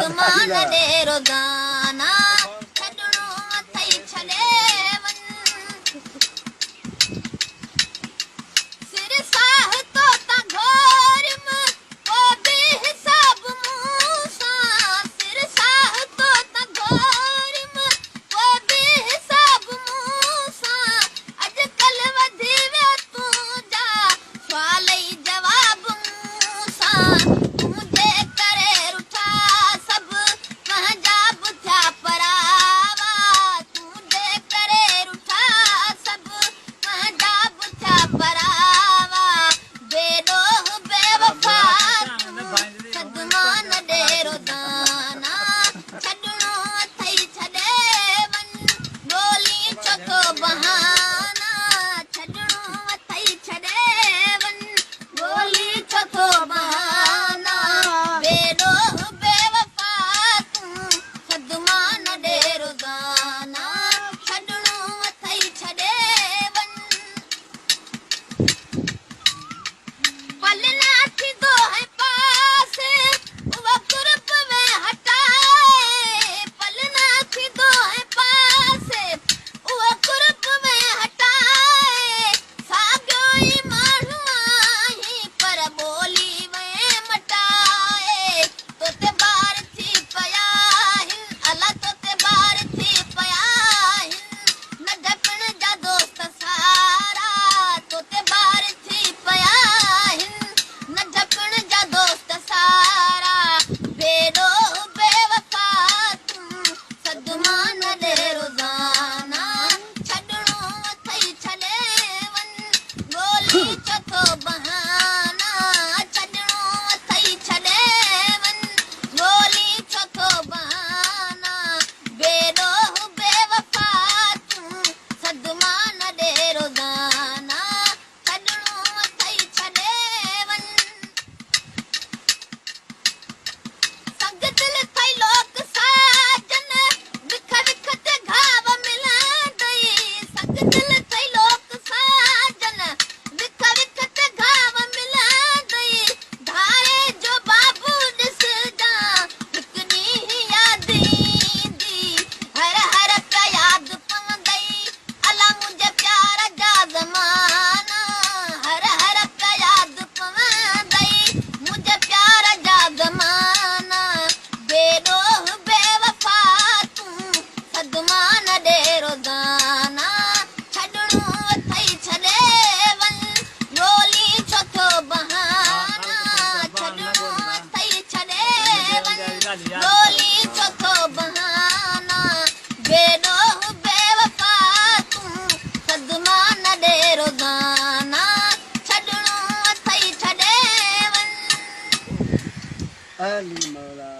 صدما نه ڏي روزانا، ڇڏڻو اٿئي ڇڏي وڃ. سر ساهه تو تان گهوريم، پوء به حساب مون سان. سر ساهه تو تان گهوريم، پوء به حساب مون سان. اڄڪلهه وڌي ويو تنهنجا سوال ئي جواب مون سان. تنهنجي ڪري رٺا سڀ پنهنجا به ٿيا پراوا. تنهنجي ڪري رٺا سڀ پنهنجا به ٿيا پراوا. بي ڏوهه بي وفا تون، صدما نه ڏي روزانا. ڇڏڻو اٿئي ڇڏي وڃ، ڳولين ڇو ٿو بهانا. ڇڏڻو اٿئي ڇڏي وڃ، ڳولين ڇو ٿو بهانا. بي ڏوهه بي وفا تون، صدما نه ڏي روزانا. ڇڏڻو اٿئي ڇڏي وڃ. پل نه ٿيندو هين پاسي، اها قرب ۾ هٽائي. پل نه ٿيندو هين پاسي، اها قرب ۾ هٽائي. ساڳيو ئي ماڻهو آهين، پر ٻولي وئين مٽائي. توتي بار ٿي پيا آهن، الا توتي بار ٿي پيا آهن. ننڍپڻ جا دوست سارا، توتي بار ٿي پيا آهن. ننڍپڻ جا دوست سارا، بي ڏوهه بي وفا تون، صدما نه ڏي روزانا. ڇڏڻو اٿئي ڇڏي وڃ، ڳولي ڇو ٿو بهانا. ڇڏڻو اٿئي ڇڏي وڃ، ڳولي ڇو ٿو بهانا. بي ڏوهه بي وفا تون، صدما نه ڏي روزانا. ڇڏڻو اٿئي ڇڏي وڃ. سنگ دل ٿئي لوڪ ساجن، وک وک تي گهاو ملندئي. سنگ دل ٿئي لوڪ ساجن، وک وک تي گهاو ملندئي. ڌاري جو بابو ڏسجان، هڪ ڏينهن ياد ايندي. هر هر پيا ياد پوندئي، الا منهنجي پيار جا زمانا. هر هر پيا ياد پوندئي، منهنجي پيار جا زمانا. بي ڏوهه بي وفا تون، صدما نه ڏي روزانا. ڇڏڻو اٿئي ڇڏي وڃ، ڳولين ڇو ٿو بهانا. ڇڏڻو اٿئي ڇڏي وڃ، ڳولين ڇو ٿو بهانا. بي ڏوهه بي وفا تون، صدما نه ڏي روزانا. ڇڏڻو اٿئي ڇڏي وڃ. علي مولا.